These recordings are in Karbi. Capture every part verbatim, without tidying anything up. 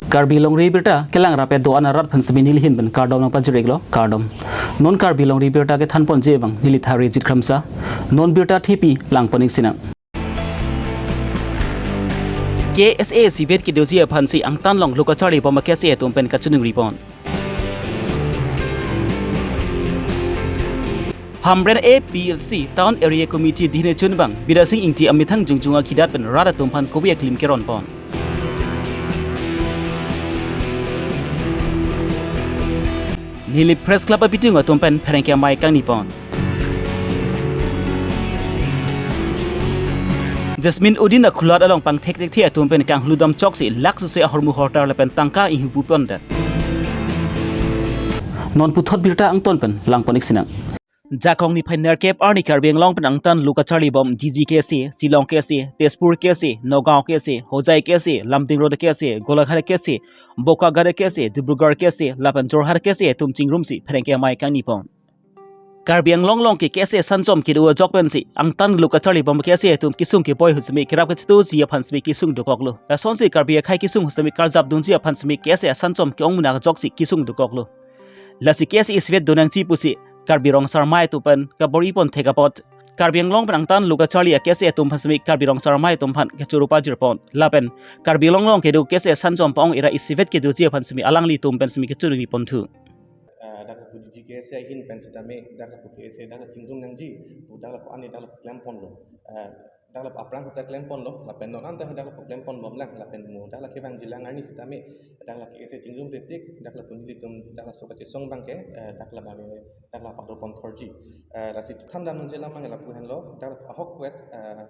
Karbi Longri Abirta kelang rapet do-an arat aphan semi nelihin pen kardom nangpajir-iklo, kardom. Non Karbi Longri Abirta kethanponji abang neli Tharijit Kramsa. Non birta thepi langpon-ik sinang. K S A isivet kedoji aphansi angtan along lo kacharlibom K S A atum pen kachiningri pon. Hamren A P L C Town Area Committee dihne chunbang Bidya Sing Ingti amethang jongjong akhidat pen rat atum aphan kove aklim keron pon. Nilip Press Club apitung atum pen pherangke amei kangni pon. Jasmine Udin akhulat along pangthek thekthe atum pen kanghlu dam choksi laksuse ahormu hortar lapen tangka inghupu pondet. Non puthot birta angton pen langpon-ik sinang. Jakong niphai nerkep arni Karbi Anglong pen angtan lo kacharlibom G G K S A, Shillong K S A, Tezpur K S A, Nagaon K S A, Hojai K S A, Lumding Road K S A, Golaghat K S A, Bokaghat K S A, Dibrugarh K S A, lapen Jorhat K S A atum chingrumsi pherangke amei kangni pon. Karbi Anglong along ke K S A sanchom kedo ajok pensi angtan lo kacharlibom K S A atum kesung keboi ahut semi kerap kachitoji aphan semi kesung dokoklo. Lasonsi Karbi akhei kesung ahut semi karjap dunji aphan semi K S A sanchom ke-ong munak ajoksi kesung dokoklo. Lasi K S A isivet donangji pusi Karbi Rong Asar Amei atum pen kabor-i pon thek apot, Karbi Anglong pen angtan lo kacharli a-K S A atum aphan semi Karbi Rong Asar Amei atum aphan kechoro pajir pon. Lapen Karbi Anglong along kedo K S A sanchom pa-ong ira isivet kedoji aphan semi alanglitum pen semi kechoro ni ponthu. Eh, dak lapu G G K S A ahin pen sitame, dak lapu K S A dak la chingrum nangji pu dak lapu ani dak lapu klem ponlo. Eh, dak lapu aphrang ta klem ponlo, lapen non anta dak lapu klem ponbomlang, lapen mo dak la kevangjilang arni sitame, dak la K S A chingrum retik, dak lapu nelitum dak laso kachesong abangke, eh, dak la abang, dak la pado pon thorji. Eh, lasi thandam nangji alam abang lapu henlo, dak lapu ahok kwet, eh,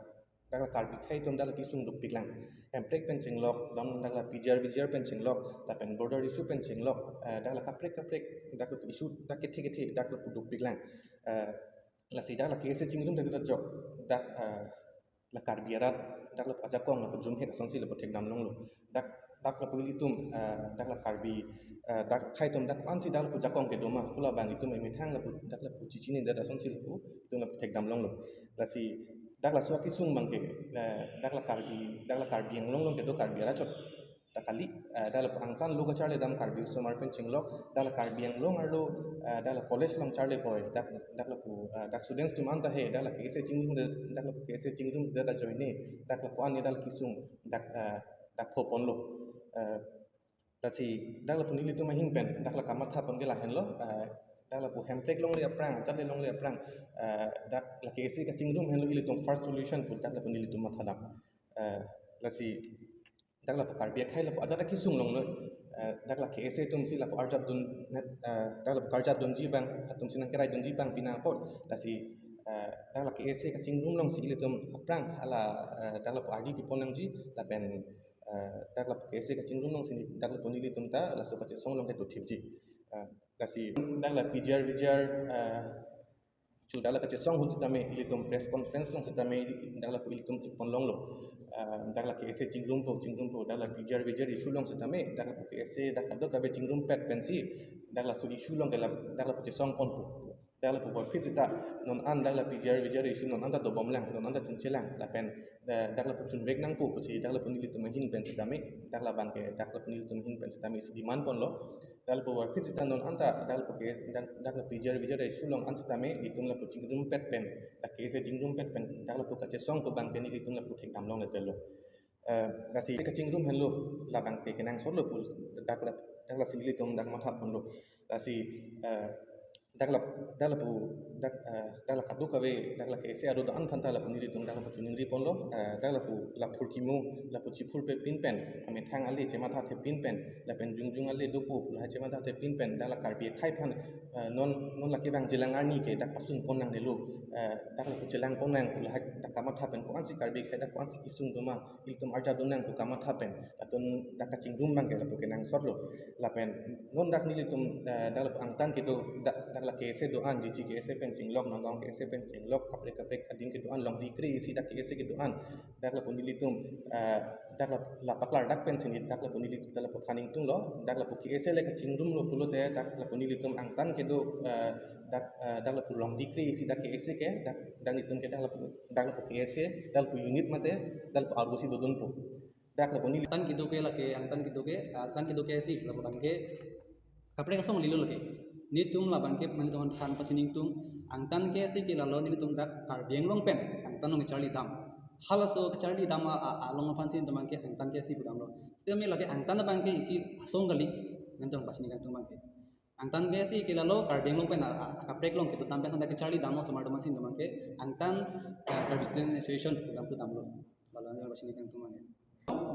dak la Karbi akhei atum dak la kesung dopiklang. Hemprek pen chinglok, dam dak la P G R V G R pen chinglok, lapen border issue pen chinglok, eh, dak la kaprek kaprek, dak lapu issue dak kethe kethe, dak lapu dopiklang. Eh, lasi dak la K S A chingrum dak dak jok, dak, eh, la Karbi arat, dak lapu ajakong lapu jumhek asonsi lapu thekdam longlo. Dak, dak lapu ilitum, eh, dak la Karbi, eh, dak akhei atum dak ansi dak lapu jakong kedo ma, pu labang itum emethang lapu, dak lapu chichini dak asonsi lapu, itum lapu thekdam longlo. Lasi, dak laso akesung abangke, eh, dak la Karbi, dak la Karbi Anglong along kedo Karbi arat chot. Dak kali, eh, dak lapu angtan lo kacharli dam Karbi osomar pen chinglok, dak la Karbi Anglong arlo, eh, dak la college along charli koi, dak, dak lapu, eh, dak students atum anta he, dak la K S A chingrum de, dak lapu K S A chingrum de dak joine, dak lapu ani dak la kesung, dak, eh, dak tho ponlo. Eh, lasi dak lapu nelitum ahin pen, dak la kamatha pon ke lahenlo, eh, dak lapu Hemprek longle aphrang, ajat le longle aphrang, eh, dak la K S A kachingrum henlo ilitum first solution pu dak lapu nelitum mathadam. Eh, lasi dak lapu Karbi akhei lapu ajat akesung longlo, eh, dak la K S A atumsi lapu arjap dun, eh, dak lapu karjap dunji abang, atumsi nangkerai dunji abang pina apot, lasi, eh, dak la K S A kachingrum alongsi ilitum aphrang hala, eh, dak lapu ardi pipon nangji, lapen, eh, dak lapu K S A kachingrum alongsi dak lapu nelitum ta laso kachesong along kedo thipji. Eh, lasi dak la P G R V G R, eh, chu dak la kachesong ahut sitame ilitum press conference along sitame dak lapu ilitum thekpon longlo. Eh, dak la K S A chingrumpo, chingrumpo, dak la P G R V G R issue along sitame, dak lapu K S A dak kadokave chingrumpet pensi, dak laso issue along ke la, dak lapu chesong ponpo. Dak lapu puvoiphit sita, non an dak la P G R V G R issue non anta dobomlang, non anta chunchelang, lapen, eh, dak lapu chunvek nangpo pusi, dak lapu nelitum ahin pen sitame, dak labangke, dak lapu nelitum ahin pen sitame isi demand ponlo. Dak lapu puvoiphit sita non anta, dak lapu K S, dak, dak la P G R V G R issue along an sitame, ilitum lapu chingrumpet pen, dak K S A chingrumpet pen, dak lapu kachesong pu abangke nelitum lapu thekdam longledetlo. Eh, lasi kachingrum henlo, labangke kenangsotlo pu, dak la, dak lasi nelitum dak matha ponlo. Lasi, eh, dak la, dak lapu, dak, eh, dak la kadokave, dak la K S A aro do-an aphanta lapu nelitum dak lapu chiningri ponlo, eh, dak lapu la phurkimo, lapu chiphurpe pin pen, amethang ale chematha thepin pen, lapen jongjong ale dopo, lahai chematha thepin pen, dak la Karbi akhei aphan, eh, non, non la kevangjilang arni ke, dak pasung pon nangnelo, eh, dak lapu chelang pon nang, lahai dak kamatha pen, ko-ansi Karbi akhei dak ko-ansi kesung doma, ilitum arjap dun nang pu kamatha pen, latum dak kachingrum abangke lapu kenangsotlo. Lapen non dak nelitum, eh, dak lapu angtan kedo, dak, dak la K S A do-an, G G K S A pen chinglok, Nagaon K S A pen chinglok, kaprek kaprek adim kedo-an, longri kre isi dak K S A kedo-an, dak lapu nelitum, eh, dak la, la paklar dak pensi neli, dak lapu nelitum, dak lapu than ingtunglo, dak lapu K S A le kachingrumlo pulote, dak lapu nelitum angtan kedo, eh, dak, eh, dak lapu longri kre isi dak K S A ke, dak, dak nelitum ke dak lapu, dak lapu K S A, dak lapu unit mate, dak lapu argo si dodunpo. Dak lapu neli angtan kedo ke lake, angtan kedo ke, angtan kedo ke si lapu abangke kaprek asong kalilo lake. Netum labangke mane tongan kan pachini ingtung, angtan ke si ke lalo netum dak Karbi Anglong pen angtan along kacharli dam. Halaso kacharli dam a, a, along aphan si netum abangke angtan ke si pudamlo. Sitame lake angtan abangke isi asong kali, netum pachini kangtung abangke. Angtan ke si ke lalo Karbi Anglong pen a, a, kaprek along kedo dam pen hadak kacharli dam osomar doman si netum abangke angtan, eh, Karbi Student Association pudam pudamlo. Lalo netum pachini kangtung abangke.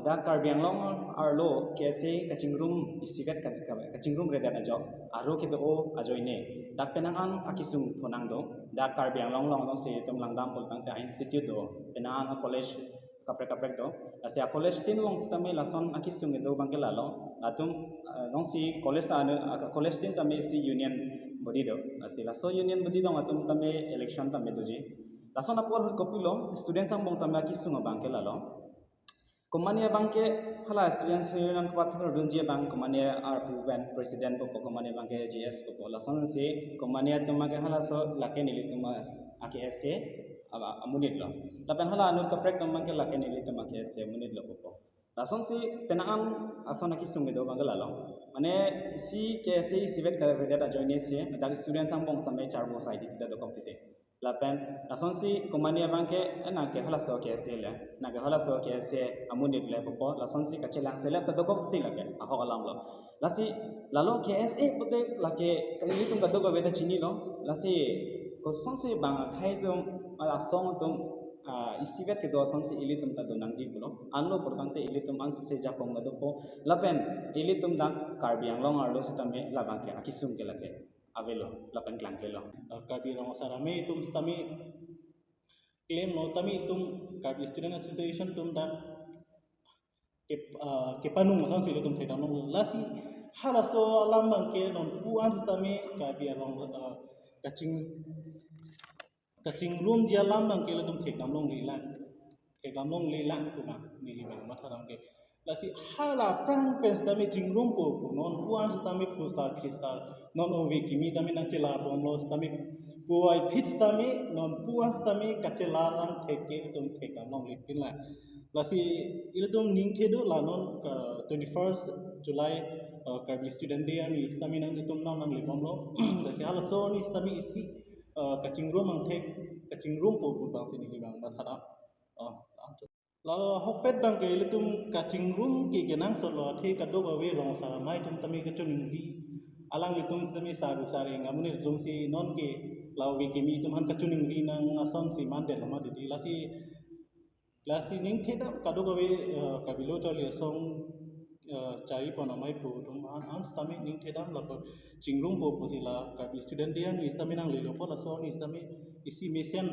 Dak Karbi Anglong arlo K S A kachingrum isivet ka, ka, kachingrum redet ajo. Aro kedo ajoine. Dak penang an akisung phonang do. Dak Karbi Anglong along along si itum langdam pulotangte a-institute do. Penang an college kaprek kaprek do. Lasi a-college tin along sitame lason akisung kedo abangke lalo. Latum, eh, along si college ta anu, ah, college tin tame isi union body do. Lasi laso union body along atum tame election tame doji. Lason apor ahut kopilo, students angbong tame akisung abangke lalo. Komane abangke hala students union kepathu dunji abang komane arpu pen president pupo, komane abangke G S pupo. Lasonsi komane atum abangke halaso lake nelitum a-K S A aba amonit lo. Lapen hala anut kaprek atum abangke lake nelitum a-K S A amonit lo pupo. Lasonsi penang an ason akisung kedo abangke lalo. Mane isi K S A isivet kavedet ajoine si dak students angbong tame charbo sai di tidak dokok titi. Lapen lasonsi komane abangke, eh, nangke halaso K S A le, nangke halaso K S A amonit le pupo, lasonsi kachelang selep ta dokok titi lake, ahok alam lo. Lasi lalo K S A pute lake ka ilitum kadokave ta chinilo, lasi kosonsi bang akhai atum, ah, asong atum, ah, isivet kedo asonsi ilitum ta donangji pulo, anlo pulotangte ilitum ansose jakong ta dopo, lapen ilitum dak Karbi Anglong arlo sitame labangke akisung ke lake avelo lapen klangklelo. Ah, Karbi Rong Asar Amei atum sitame klemlo tame itum Karbi Student Association atum dak ke, ah, kepanung asonsi ilitum thekdam long. Lasi halaso alam abangke nonpu an sitame Karbi Anglong, ah, kaching, kachingrumji alam abangke ilitum thekdam longle lang. Thekdam longle lang pu ma neli abang matha dam ke. Lasi hala aphrang pen sitame chingrumpo pu, nonpu an sitame phusar phisar, non ove kimi tame nangchelar bomlo sitame, puvoiphit sitame nonpu an sitame kachelar angthek ke itum thekdam longle pin lang. Lasi ilitum ningthe do la non, eh, twenty-first July, eh, Karbi Student Day arni sitame nang itum nang nangle bomlo. Lasi halaso arni sitame isi, eh, kachingrum angthek, kachingrumpo pu abangsi neli abang matha dam. Oh, la ahokpet abangke ilitum kachingrum ke kenangsot lo, athe kadokave Rong Asar Amei atum tame kachiningri. Alanglitum sitame saru sareng amonit atum si nonke la ove kimi atum aphan kachiningri nang asonsi mandetlo ma titi. Lasi, lasi ningthe dam kadokave, eh, Karbi Lo Charli Asong, eh, chari pon amei apo atum an, an sitame ningthe dam lapu chingrumpo pusi la Karbi Student Day arni sitame nanglelo po, laso arni sitame isi mesen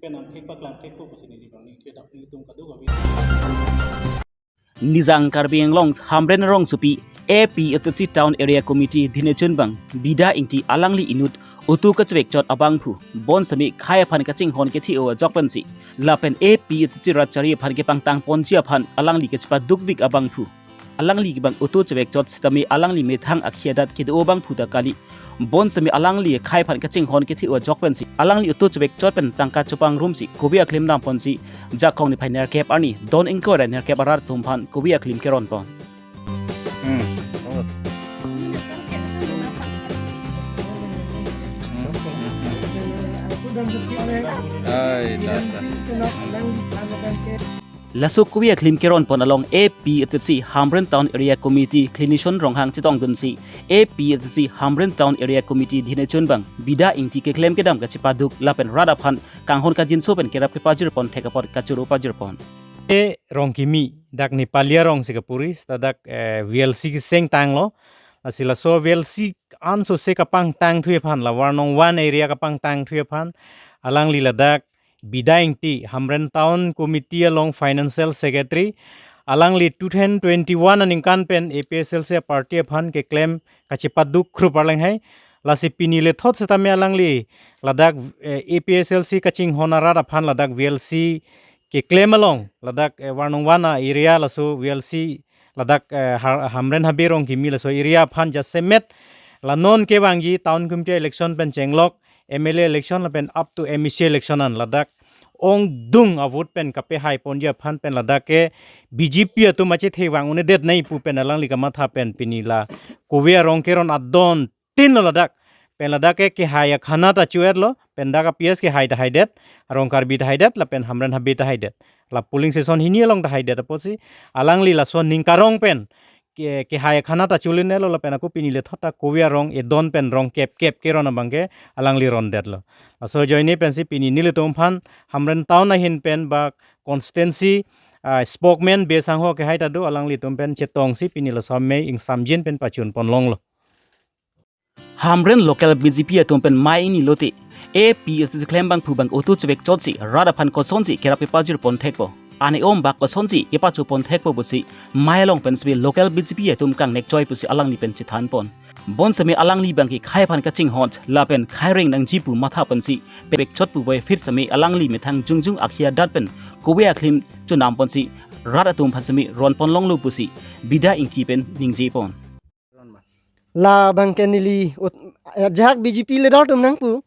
pen angthek paklang thekpo pusi neli abang ningthe dam, nelitum kadokave. Nijang Karbi Anglong Hamren Rongsopi A P H L C Town Area Committee Dhinechun abang Bida Ingti alangli inut auto kachevekchot abangphu bonsitame khei aphan kachinghon kethe-o ajok pensi lapen A P H L C rat chari aphan kepangtang ponji aphan alangli kachepadukvek abangphu. Alangli abang auto chevekchot sitame alangli methang akhei adat kedo abangphu ta kali. Bonsitame alangli khei aphan kachinghon kethe-o ajok pensi alangli auto chevekchot pen tangka chopangrumsi kove aklim dam ponsi Jakong niphai nerkep arni don ingkoi ra nerkep arat atum aphan kove aklim keron pon. Hmm. Ai, da, da. Laso kove aklim keron pon along A P H L C Hamren Town Area Committee Klinison Ronghang chetongdunsi A P H L C Hamren Town Area Committee Dhinechun abang Bida Ingti keklem kedam kachepaduk lapen rat aphan kanghon kangjinso pen kerap kepajir pon thek apot kachoro pajir pon. E Rongkimi, dak Nepali arong si kapuri, seta dak, eh, V L C keseng tanglo. Lasi laso V L C ansose kapangtangthu aphan, la Warnong one area kapangtangthu aphan, alangli ladak Bida Ingti, Hamren Town Committee along Financial Secretary, alangli two thousand twenty-one aningkan pen A P H L C party aphan keklem kachepaduk khrup arleng hai. Lasi pini lethot setame alangli ladak, eh, A P H L C kachinghon arat aphan ladak V L C keklem along, ladak, eh, Warnong one a-area laso V L C ladak, eh, Har-, Hamren Habe Rongkimi laso area aphan jasemet la non kevangji town committee election pen chenglok M L A election lapen up to M A C election an ladak ke-ongdung a-vote pen kapehai ponji aphan pen ladak ke B J P atum achethe vang un-edet nai pu pen alangli kamatha pen pini la kove arong keron adon tin lo ladak. Pen ladak ke kehai akhana ta chu-etlo, pen dak a-P S kehai ta haidet, arong Karbi ta haidet, lapen Hamren Habe ta haidet. La polling station hini along ta haidet apotsi, alangli laso aning karong pen ke, kehai akhana ta chulinelo, lapen ako pini le thot ta kove arong edon pen rong kep kep keron abang ke alangli rondetlo. Laso ajoine pensi pini nelitum aphan Hamren town ahin pen ba constituency, ah, spokesman Bey Sangho kehai ta do, alanglitum pen chetongsi pini laso amei ingsamjin pen pachun ponlonglo. Hamren local B J P atum pen mei hini lote, A P H L C klembangphu abang auto chevekchotsi rat aphan kosonsi kerap kepajir ponthekpo, ane-om bak kosonsi kepacho ponthekpo pusi mei along pen seme local B J P atum kangnek choi pusi alangli pen chethan pon. Bonseme alangli abang ke khei aphan kachinghon lapen khei reng nangji pu matha pensi pevekchot pu voiphit seme alangli methang jongjong akhei adat pen kove aklim chonam ponsi rat atum aphan seme ron ponlonglo pusi Bida Ingti pen ningje pon. Labang ke neli ut-, ajahak B J P leader atum nangpu,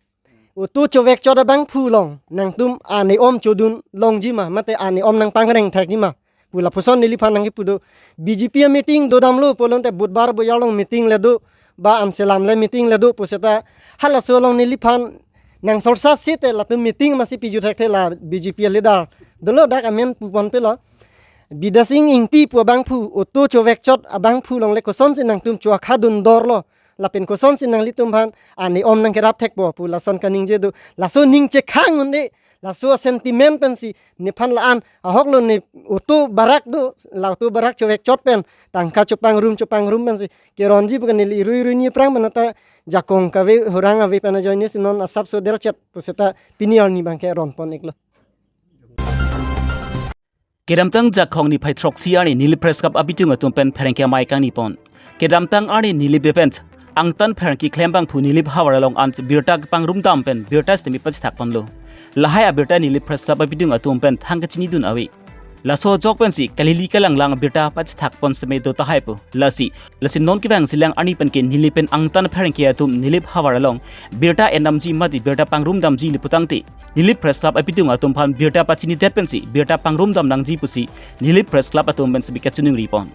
auto chovekchot abangphu along nangtum ane-om chodun longji ma, mate ane-om nangpangreng thekji ma pu lapuson neliphan nangkipu do. B J P a-meeting dodamlo pulote Budhbar Bojar along meeting le do, ba Amsi Lamle meeting le do pu seta, halaso along neliphan nangsorsa site latum meeting masi piju thekthe la B J P leader. Dolo dak amen pu ponpelo. Bidasing Ingti pu abangphu, auto chovekchot abangphu along le kosonsi nangtum chokhadun dorlo, lapen kosonsi nanglitum aphan ane-om nangkerap thekpo pu lason kaningje do. Laso ning chekhang un-e, laso sentiment pensi nephan la-an ahok lo, ne auto barak do, la auto barak chovekchot pen tangka chopangrum chopangrum pensi keronji pu ke neli irui irui ni aphrang pen ata jakong kave hurang ave pen ajoine si non asapso derchet pu seta pini arni abang ke ron pon-iklo. Kedamtang Jakhong niphai throksi arni Nilip Press Club abitung atum pen pherangke amei kangni pon. Kedamtang arni Nilip pen angtan pherangke klembangphu Nilip havar along an birta kepangrumdam pen birta sitame pachethak ponlo. Lahai abirta Nilip Press Club abitung atum pen thang kachinidun ave. Laso ajok pensi kalili kalanglang birta pachethak pon seme do tahai pu. Lasi, lasi non kevangjilang arni pen ke Nilip pen angtan pherangke atum Nilip havar along birta endamji mate birta pangrumdamji le putangte, Nilip Press Club abitung atum aphan birta pachinidet pensi birta pangrumdam nangji pusi Nilip Press Club atum pen seme kachiningri pon.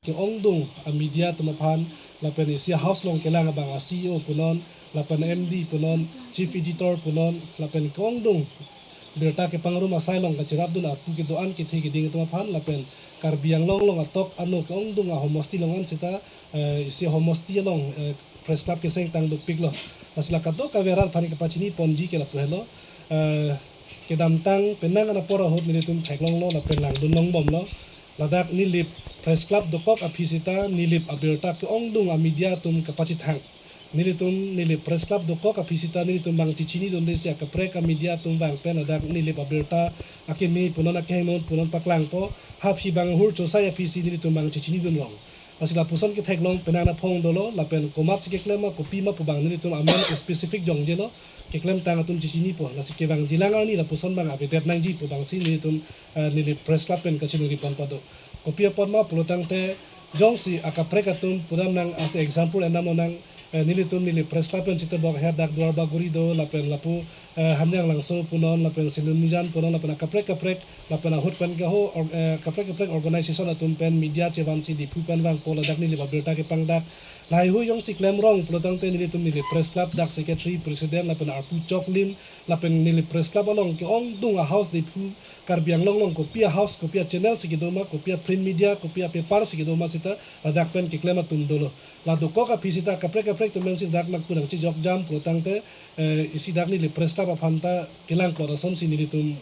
Ke-ongdung a-media atum aphan lapen isi house along kelang abang a-C E O punon, lapen M D punon, chief editor punon, lapen ke-ongdung birta kepangrum asai along kacherapdun apu kedo-an kethe keding atum aphan lapen Karbi Anglong along atok ano ke-ongdung ahomosti along an seta, eh, isi homosti along, eh, Press Club keseng tang dopiklo. Lasi la kadokave arat aphan kepachini ponji ke lapu helo. Eh, kedamtang penang an apor ahut nelitum theklonglo lapen langdun longbomlo. Ladak Nilip Press Club dokok aphi seta Nilip abirta ke-ongdung a-media atum kapachethang. Nelitum Nilip Press Club dokok aphi seta nelitum abang chechinidunde si akaprek a-media atum vang pen ladak Nilip abirta akeme punon akeheno punon paklangpo. Haphi abang hur chosai aphi si nelitum abang chechinidun long. Lasi lapuson ketheklong penang naphong dolo, lapen komatsi keklem ma kopi ma pu abang nelitum amen specific jongjelo, keklemtang atum chechinipo. Lasi kevangjilang arni lapuson abang avedet nangji pu abangsi nelitum, eh, Nilip Press Club pen kachiningri pon pado. Kopi apot ma pulotangte jongsi akaprek atum pudam nang, as example endam lonang, eh, nelitum Nilip Press Club pen chitebok aher dak Duar Bagori do, lapen lapu, eh, Hamjang Langso punon, lapen Silumnijan punon, lapen akaprek kaprek, lapen ahut pen ke ho, or-, eh, kaprek kaprek organization atum pen media chevansi Diphu pen vangpo, ladak Nilip abirta kepangdak. Lahai hui jongsi klemrong pulotangte nelitum Nilip Press Club dak secretary, president, lapen arpu choklim, lapen Nilip Press Club along ke-ongdung a-house Diphu Karbi Anglong along kopi a-house, kopi a-channel si kedo ma, kopi a-print media, kopi a-paper si kedo ma seta ladak pen keklem atum dolo. La dokok aphi seta kaprek kaprek atum pensi dak nangpu nangchejokjam pulotangte, eh, isi dak Nilip Press Club aphan ta kelang klot asonsi nelitum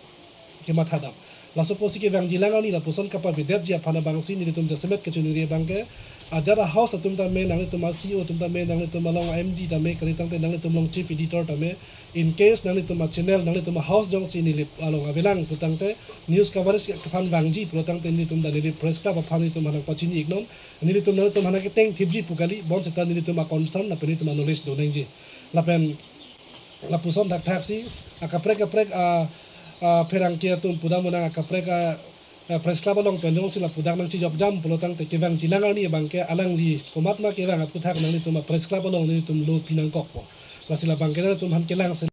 kemathadam. Laso apotsi kevangjilang arni lapuson kapavedetji aphan abangsi nelitum jasemet kachiningri abang ke ajat a-house atum tame, nanglitum a-C E O atum tame, nanglitum along a-M D tame, kalitangte nanglitum along chief editor tame, in case nanglitum a-channel, nanglitum a-house jongsi Nilip along avelang pulotangte news coverage aphan vangji pulotangte nelitum ta Nilip Press Club aphan nelitum aphan nangpachini iknon, nelitum nanglitum aphan nangketeng thipji pu kali, bonseta nelitum a-concern lapen nelitum a-knowledge do nangji. Lapen lapuson thakthaksi akaprek kaprek a, a, pherangke atum pudam unang akaprek a, a, Press Club along pen jongsi lapu dak nangchejokjam pulotangte kevangjilang arni abang ke alangli komat ma kevang aphuthak nanglitum a-Press Club along nelitum lo pi nangkokpo. Lasi labang ke nanglitum aphan kelang se-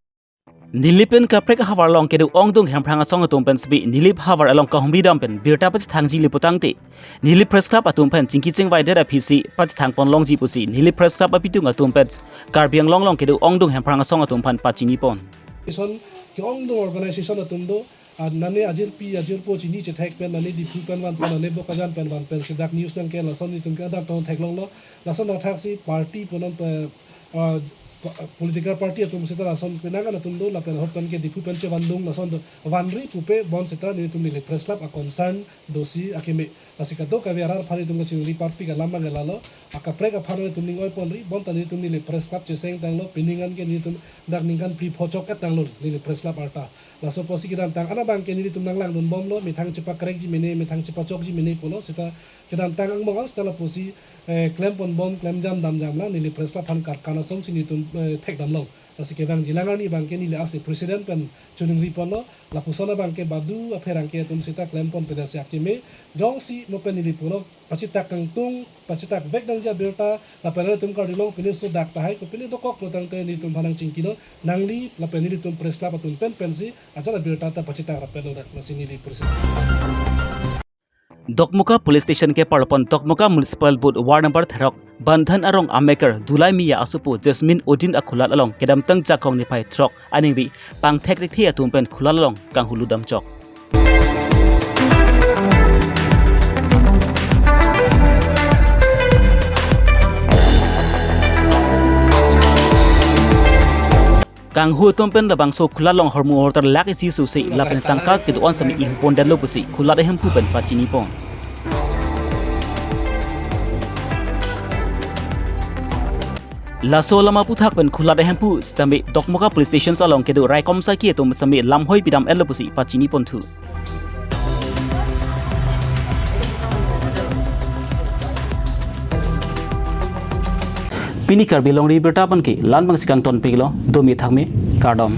Nilip pen kaprek ahavar along kedo ongdung Hemphrang asong atum pen sbi Nilip havar along kahumri dam pen birta pachethangji le putangte, Nilip Press Club atum pen chingki chingvai det aphisi pachethang pon longji pusi Nilip Press Club apitung atum pen Karbi Anglong along kedo ongdung Hemphrang asong atum aphan pachini pon. Ison ke-ongdung organization atum do, ah, nane ajirpi ajirpo chini chethek pen, nane Diphu pen van pen, nane Bokajan pen van pen, si dak news nangke lason itum ke dak tong theklonglo, lason athaksi party punon pe, ah, pa-, political party atum seta lason penang an atum do, lapen ahut pen ke Diphu pen chevandung lason do, vanri pupe bonseta nelitum Nilip Press Club a-concern dosi akeme. Lasi kadokave arat aphan itum kachingri parpik alam abang ke lalo, akaprek aphan itum ning oi ponri, bonta nelitum Nilip Press Club cheseng tanglo, pining an ke nelitum dak ningkan phli pho chok-et tanglo Nilip Press Club arta. Laso apotsi kedamtang an abang ke nelitum nanglangdun bomlo, methang chepakrekji mene, methang chepachokji mene pulo, seta kedamtang angbong an seta lapusi, eh, klem pon bom, klem jam dam jam lang, Nilip Press Club aphan karkan asonsi nelitum, eh, thekdam long. Lasi kevangji lang arni abang ke neli ase president pen choningri ponlo, lapuson abang ke badu apherangke atum seta klem pon pedasi akeme, jongsi mo pen neli pulo, pachitak kangtung, pachitak vek dangji abirta, lapen nelitum Karbi Anglong pine so dak tahai, kopine dokok lo tangte nelitum aphan nangchingkilo, nangli, lapen nelitum Press Club atum pen pensi, ajat abirta ta pachitak rapen lo dak, lasi neli president. Dokmoka Police Station ke parlopon Dokmoka Municipal Board Ward number throk, Bandhan arong ameker Dulai Miya asopo Jasmine Odin akhulat along kedamtang Jakong niphai throk aningve pangthek thekthe atum pen khulat along kanghu lutdam chok. Kanghu atum pen labangso khulat along ahormu ahortar lakh isi susi lapen tangka kedo-an sami ihu pon detlo pusi khulat ahemphu pen pachini pon. Laso alam aphuthak pen khulat ahemphu sitame Dokmoka Police Station along kedo raikom saki atum sami lamhoi pidam-etlo pusi pachini ponthu. Pini Karbi Longri Abirta abang ke la-an abangsi kangtonpiklo, domi thakmi, kardom.